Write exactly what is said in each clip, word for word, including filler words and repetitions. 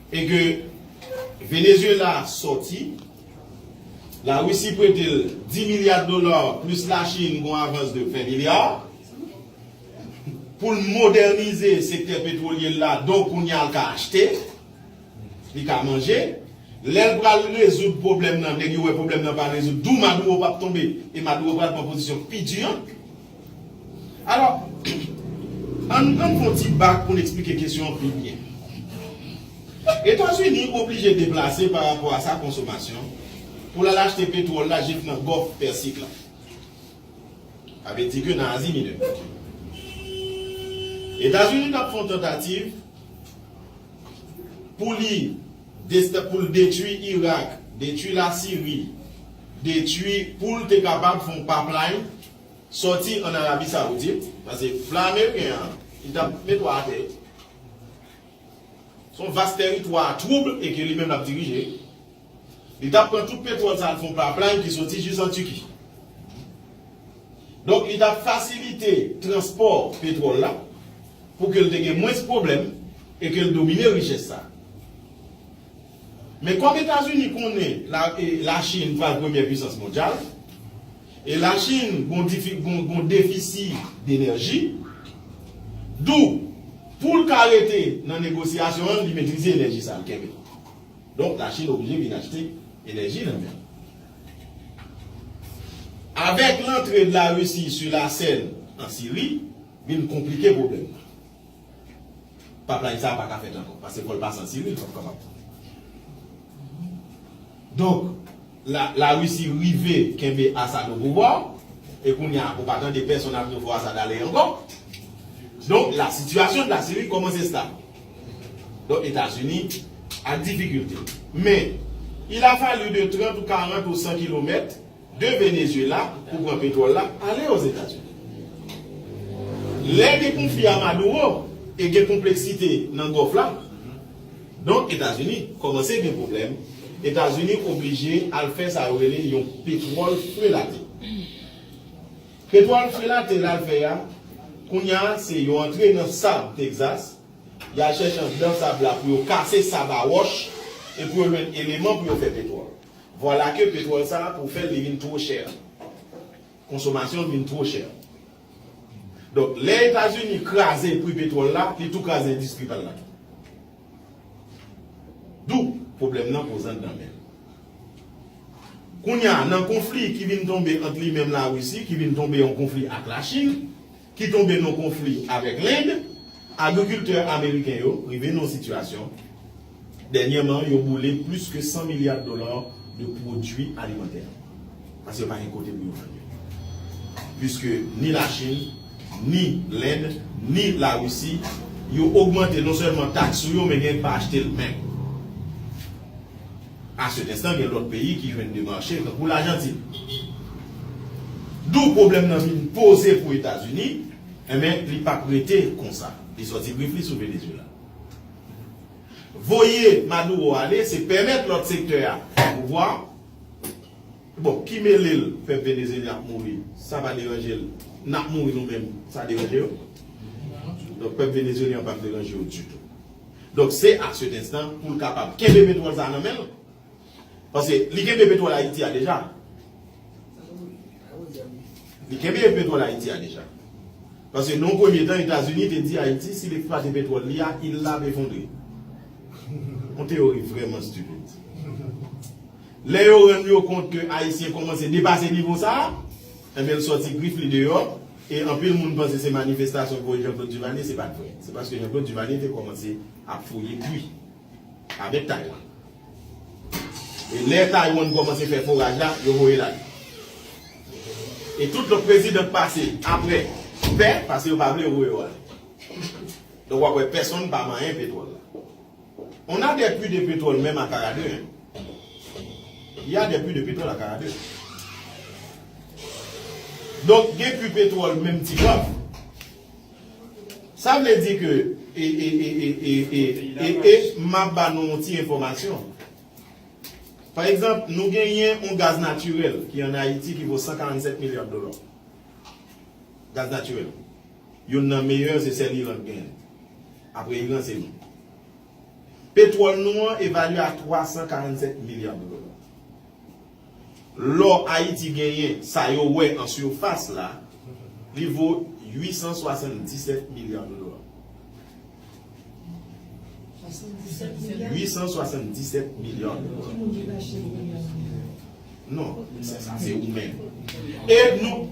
E ke Venezuela sòti, Larisi prete l dis milya dola, plis Lachin gon avans de ven milya, pou l modènize sektè petwolye l la, donk kounye a l ka achte, li ka manje. Lè l pral rezoud pwoblèm nan, nèg yo wè pwoblèm nan pa rezoud, dou Maduro p ap tonbe, e Maduro pral pran pozisyon pi di an. Alò, ann, ann fè yon ti bak pou n eksplike kesyon an pi byen. Etazini oblije deplase pa rapò a sa konsomasyon pou l al achte petwòl la jis nan Gòf Pèsik la. Sa vle di ke nan Azi Minè. Etazini t ap fè yon tantativ pou li desta-, pou l detwi Irak, detwi Lasiri, detwi, pou l te kapab fè yon pipeline sòti ann Arabi Sawoudit, paske flan ameriken an, li t ap met w atè. Se yon vas tèritwa twoub e ke li menm l ap dirije. Li t ap pran tout petwòl sa al fè yon pipeline ki soti jis an Tiki. Donk, li t ap fasilite transpò petwòl la pou ke l te gen mwens pwoblèm e ke l domine richès sa. Men kòm Etazini konnen la, e, Lachin pral premyè pwisans mondyal, e Lachin gon difi-, gon, gon defisi denèji, dou, pou l ka rete nan negosyasyon an, li metrize enèji sa l kenbe. Donk, Lachin oblije vin achte enèji nan men l. Avèk lantre de Larisi sou lasèn an Siri, vin konplike pwoblèm nan. Pipeline sa a pa ka fèt ankò, paske fò l pase an Siri, l p ap kapab. Donk, la, Larisi rive kenbe Asad o pouvwa, e kounye a, ou pa tande pèsonn ap di fò Asad ale ankò. Donk, la situation de la Syrie kòmanse stab. Donk, Etazini ak difikilte. Men, il a fallu de trente ou quarante ou cent kilomètres de Venezuela pou pran petwòl la ale Ozetazini. Lè gen konfli a Maduro e gen konpleksite nan Gòf la, donk Etazini kòmanse gen pwoblèm. Etazini oblije al fè sa yo rele yon petwòl frelate. Petwòl frelate l al fè a, kounye a se yo antre nan sab Texas, y al chèche anndan sab la pou yo kase sab a wòch e pou yo jwenn eleman pou yo fè petwòl. Vwala ke petwòl sa a, pou fè l, li vin two chè. Konsomasyon l vin two chè. Donk, lè Etazini kraze pri petwòl la, li tou kraze endistri pa l la tou. Dou pwoblèm nan poze anndan men l. Kounye a, nan konfli ki vin tonbe ant li menm Larisi, ki vin tonbe yon konfli ak Lachin, ki tonbe nan konfli avèk Lend, agrikiltè ameriken yo rive nan yon sitiyasyon, dènyèman, yo boule plis ke san milya de dola de pwodui alimantè. Paske yo pa gen kote pou yo vann yo. Piske ni Lachin, ni Lend, ni Larisi, yo ogmante non sèlman taks sou yo, men gen pa achte l menm. A se enstan, gen lòt peyi ki jwenn de mache, tankou Lajantin. Dou pwoblèm nan vin poze pou Etazini, enben, li p ap rete konsa. Li sòti grif li sou Venezuela. Voye Maduro ale, se pèmèt lòt sektè a pran pouvwa. Bon, ki mele l, pèp venezuelyen ap mouri, sa pa deranje l. N ap mouri nou menm, sa deranje yo? Donk, pèp venezuelyen an p ap deranje yo ditou. Donk, se a se enstan pou l kapab kenbe petwòl sa a nan men l. Paske li kenbe petwòl Ayiti a deja. Li kenbe petwòl Ayiti a deja. Paske nan yon premye tan, Etazini te di Ayiti, si l eksplwate petwòl li a, il la pe fondre. Yon teyori vrèman stupid. Lè yo rann yo kont ke Ayisyen kòmanse depase nivo sa a, enben, l sòti grif li deyò, e anpil moun panse se manifestasyon pou voye Jean-Claude Duvalier, se pa t vre. Se paske Jean-Claude Duvalier te kòmanse ap fouye pwi avèk Taiwan. E lè Taiwan kòmanse fè foraj la, yo voye l ale. E tout lòt prezidan k pase apre pè, paske yo pa vle yo voye yo ale. Donk, w ap wè pèsonn pa manyen petwòl la. On a des puits de pétrole même à Caradeux, hein. Il y a des puits de pétrole à Caradeux. Donk, gen pwi petwòl menm ti kòb. Sa vle di ke, e, e, e, e, e, e, e, e, m ap ba nou yon ti enfòmasyon. Pa egzanp, nou genyen yon gaz natirèl ki ann Ayiti ki vo san karannsèt milya de dola. Gaz natirèl. Youn nan meyè, se sèl Iran k genyen. Apre Iran, se nou. Petwòl nou an evalye a twa san karannsèt milya de dola. Lò Ayiti genyen, sa yo wè an sifas la, li vo uit san swasanndisèt milya de dola. Uit san swasanndisèt milya de dola. Non, se sa, se ou menm. E nou,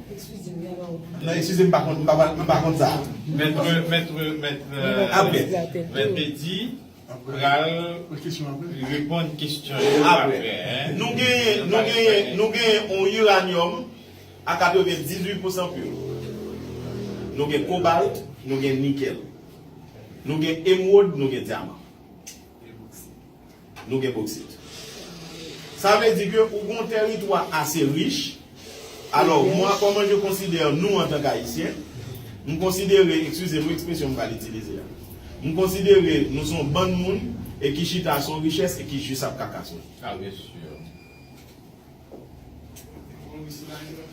non, eskize m, m pa konn, m pa, m pa konn sa. Mèt, mèt, mèt, euh, Apre. Mèt Edi pral reponn kesyon yo Apre. Apre, hein. Nou genyen, nou genyen, nou genyen yon iranyòm a katrevendizuit pousan pur. Nou gen kobalt, nou gen nikèl. Nou gen emwòd, nou gen dyaman. Nou gen boksit. Sa vle di ke ou gen yon tèritwa ase rich. Alò, mwen, comment je considère nous en tant qu'Haïtiens, m konsidere, eskize m ekspresyon m pral itilize a, m konsidere nou se yon bann moun e ki chita sou yon richès e ki jis ap kakasone. Ah, bien sûr.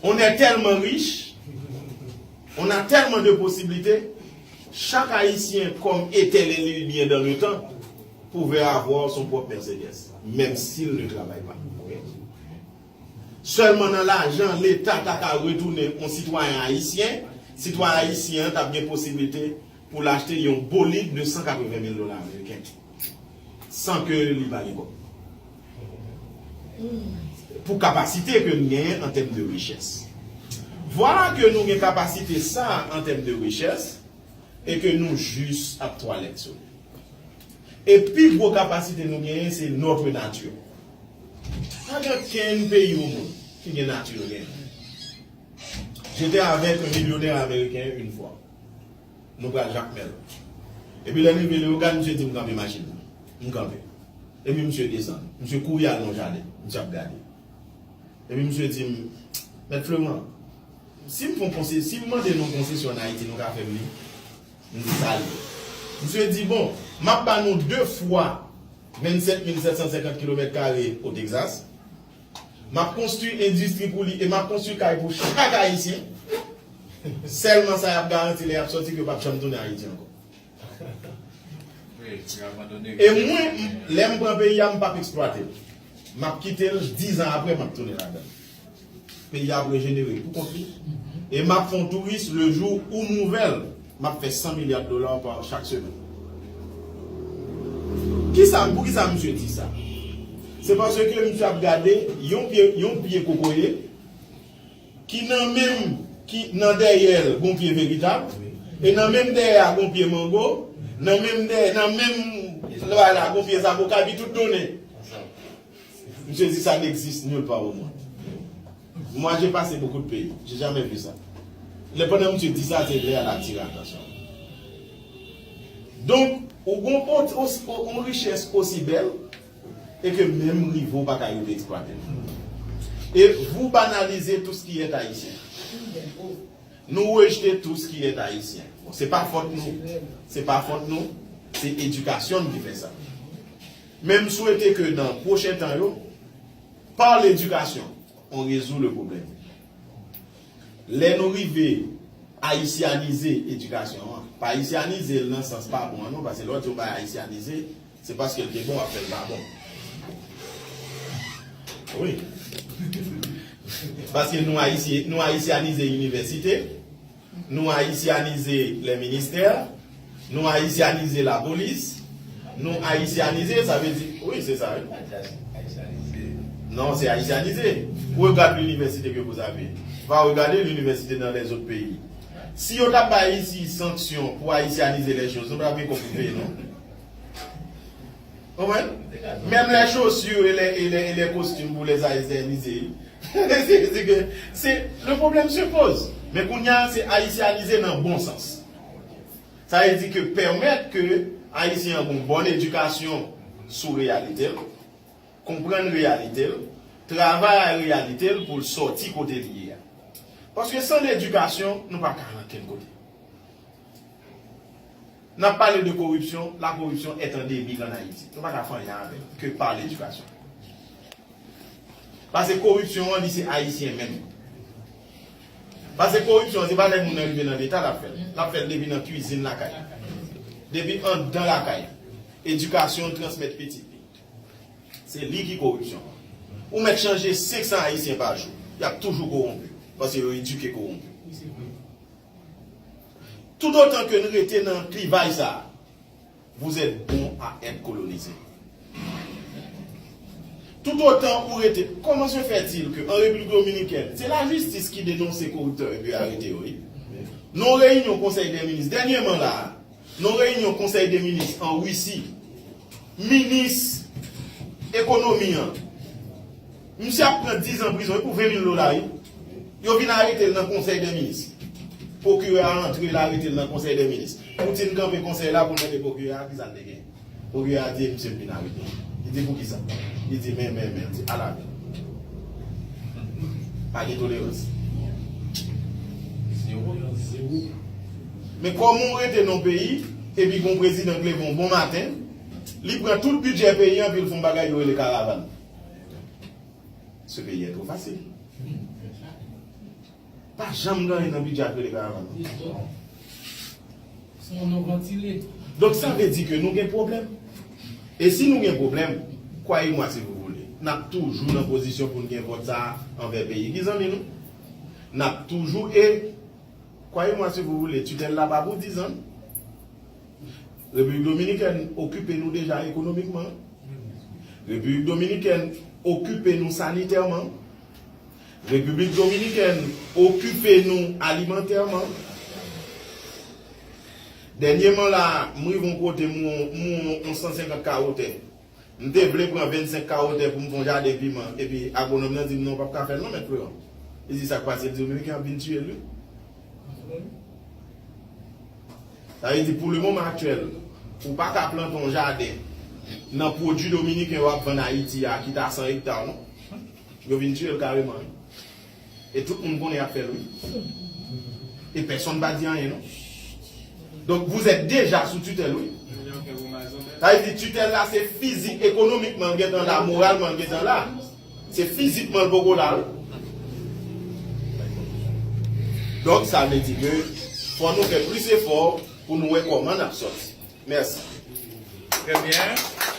On est tellement riche, on a tellement de possibilités, chaque Haïtien, comme était les Libyens dans le temps, pouvait avoir son propre Mercedes, même s'il ne travaille pas. Sèlman nan lajan, Leta ta ka retounen yon sitwayen ayisyen, sitwayen ayisyen an t ap gen posiblite pou l achte yon bolid de san katreven mil dola ameriken san ke li pa gen kòb. Pou kapasite ke n genyen an tèm de richès. Vwala ke nou gen kapasite sa an tèm de richès e ke nou jis ap twalèt sou li. E pi gwo kapasite nou genyen, se notre nature. Pa gen okenn peyi o mond ki gen nati yo genyen. J'étais avec un millionnaire américain une fois. Nou pral Jakmèl. Epi lè n rive Leyogàn, misye di m kanpe machin nan. M kanpe. Epi misye desann. Misye kouri al nan jaden. Misye ap gade. Epi misye di m, Mèt Fleman, si m fè yon konse-, si m mande nou konsesyon an Ayiti, nou ka fè m li? M di, sa l ye. Misye di, bon, m ap ba nou de fwa vennsèt mil sèt san senkant kilomèt kare o Texas. M ap konstwi endistri pou li e m ap konstwi kay pou chak Ayisyen. Sèlman sa y ap garanti lè y ap sòti, ke yo p ap janm tounen Ayiti ankò. E mwen, m-, lè m pran peyi a, m p ap eksplwate l. M ap kite l, diz an apre, m ap tounen ladan l. Peyi a ap rejenere pou kont li. E m ap fè yon touris le jour ou m ouvè l, m ap fè san milya de dola pa chak semèn. Kisa, poukisa misye di sa? Se paske misye ap gade yon pye, yon pye kokoye ki nan menm, ki nan dèyè l gon pye veritab, e nan menm dèyè a gon pye mango, nan menm dèyè, nan menm lwa la gon pye zaboka, epi tout donnen. Misye di, ça n'existe nulle part au monde. Moi, j'ai passé beaucoup de pays, j'ai jamais vu ça. Lè pandan misye di sa, se lè a l atire atansyon. Donk, ou gon ot-, os-, o-, on richès osi bèl, e ke menm rive w pa ka rive eksplwate l. E vous banalisez tout ce qui est haïtien. Nou rejte tout ce qui est haïtien. Bon, se pa fòt nou. Se pa fòt nou. Se edikasyon n ki fè sa. Men m swete ke nan pwochen tan yo, pa ledikasyon, on rezoud le pwoblèm. Lè nou rive ayisyanize edikasyon an, pa ayisyanize l nan sans pa bon an non, paske lè w di yon bagay ayisyanize, se paske l te bon, w ap fè l pa bon. Wi. Paske nou ayisye-, nou ayisyanize inivèsite, nou ayisyanize lè ministè, nou ayisyanize lapolis, nou ayisyanize, sa vle di, wi, se sa, wi. Non, se ayisyanize. Regarde l'université que vous avez. Va regarder l'université dans les autres pays. Si yo t ap bay isi sanksyon pou ayisyanize lè choz, nou pa t ap gen kòb pou peye, non. Konprann? Menm lè chosi e lè, e lè, e lè kostim pou lè ayisyanize. Se, se ke, se, le problème se pose. Men kounye a, se ayisyanize nan bon sans. Sa vle di ke pèmèt ke Ayisyen an gon bòn edikasyon sou reyalite l, konprann reyalite l, travay ak reyalite l pou l sòti kote li ye a. Paske san ledikasyon, nou pa ka al ankenn kote. N ap pale de koripsyon, la corruption est endémique en Haïti. Nou pa ka fè anyen avè l, ke pa ledikasyon. Paske koripsyon an, li se ayisyen menm. Paske koripsyon an, se pa lè moun nan rive nan Leta l ap fè l. L ap fè l depi nan kwizin lakay. Depi anndan lakay. Edikasyon l transmèt pitit li. Se li ki koripsyon an. Ou mèt chanje senk san Ayisyen pa jou, y ap toujou kowonpi, paske yo edike kowonpi. Toutotan ke n rete nan klivaj sa a, vous êtes bon à être colonisé. Toutotan ou rete, comment se fait-il que en République Dominicaine, c'est la justice qui dénonce ces corrupteurs et puis arrête yo, wi. Nan reyinyon Konsèy dè Minis, dènyèman la a, nan reyinyon Konsèy dè Minis an Risi, minis ekonomi an, misye ap pran diz an prizon, e pou ven mil dola, wi. Yo vin arete l nan Konsèy dè Minis. Pwokirè a antre, l arete l nan Konsèy dè Minis. Poutine kanpe konsèy la pou l mande pwokirè a kisa l te gen. Pwokirè a di, e misye m vin arete. Li di, poukisa? Li di, men, men, men, li di, ala. Pa gen tolerans. Men kòman w rete nan yon peyi, epi gen yon prezidan k leve yon bon maten, li pran tout bidjè peyi an, epi l fè yon bagay yo rele karavàn. Ce pays est trop facile. Pa janm gen anyen nan bidjè a k rele karavàn. Se yon non vantile. Donk, sa vle di ke nou gen pwoblèm. E si nou gen pwoblèm, croyez-moi si vous voulez, n ap toujou nan pozisyon pou n gen vòt sa a anvè peyi ki zanmi nou. N ap toujou, e, croyez-moi si vous voulez, titèl la pa pou diz an. Repiblik Dominikèn okipe nou deja ekonomikman. Repiblik Dominikèn okipe nou sanitèman. Repiblik Dominikèn okipe nou alimantèman. Dènyèman la, m rive yon kote, m wè yon, m wè yon san senkant kawo tè. M te vle pran vennsenk kawo tè pou m fè yon jaden piman, epi agwonòm nan di m, "Non, w p ap ka fè l non, mèt Florent." Li di, "Sa k pase?" L di, "Dominiken ap vin tiye l, wi." Sa vle di, pou le moman aktyèl, ou pa ka plante yon jaden nan pwodui dominiken yo ap vann Ayiti a, ki ta san ekta, non. Yo vin tiye l kareman, wi. E tout moun konnen y ap fè l, wi. E pèsonn pa di anyen, non. Donk, vous êtes déjà sous tutelle, wi. Sa vle di, titèl la, se fizik, ekonomikman, l gentan la, moralman, l gentan la. Se fizikman, l poko la, wi. Donk, sa vle di ke fò nou fè plis efò pou nou wè kòman n ap sòti. Mèsi. Très bien.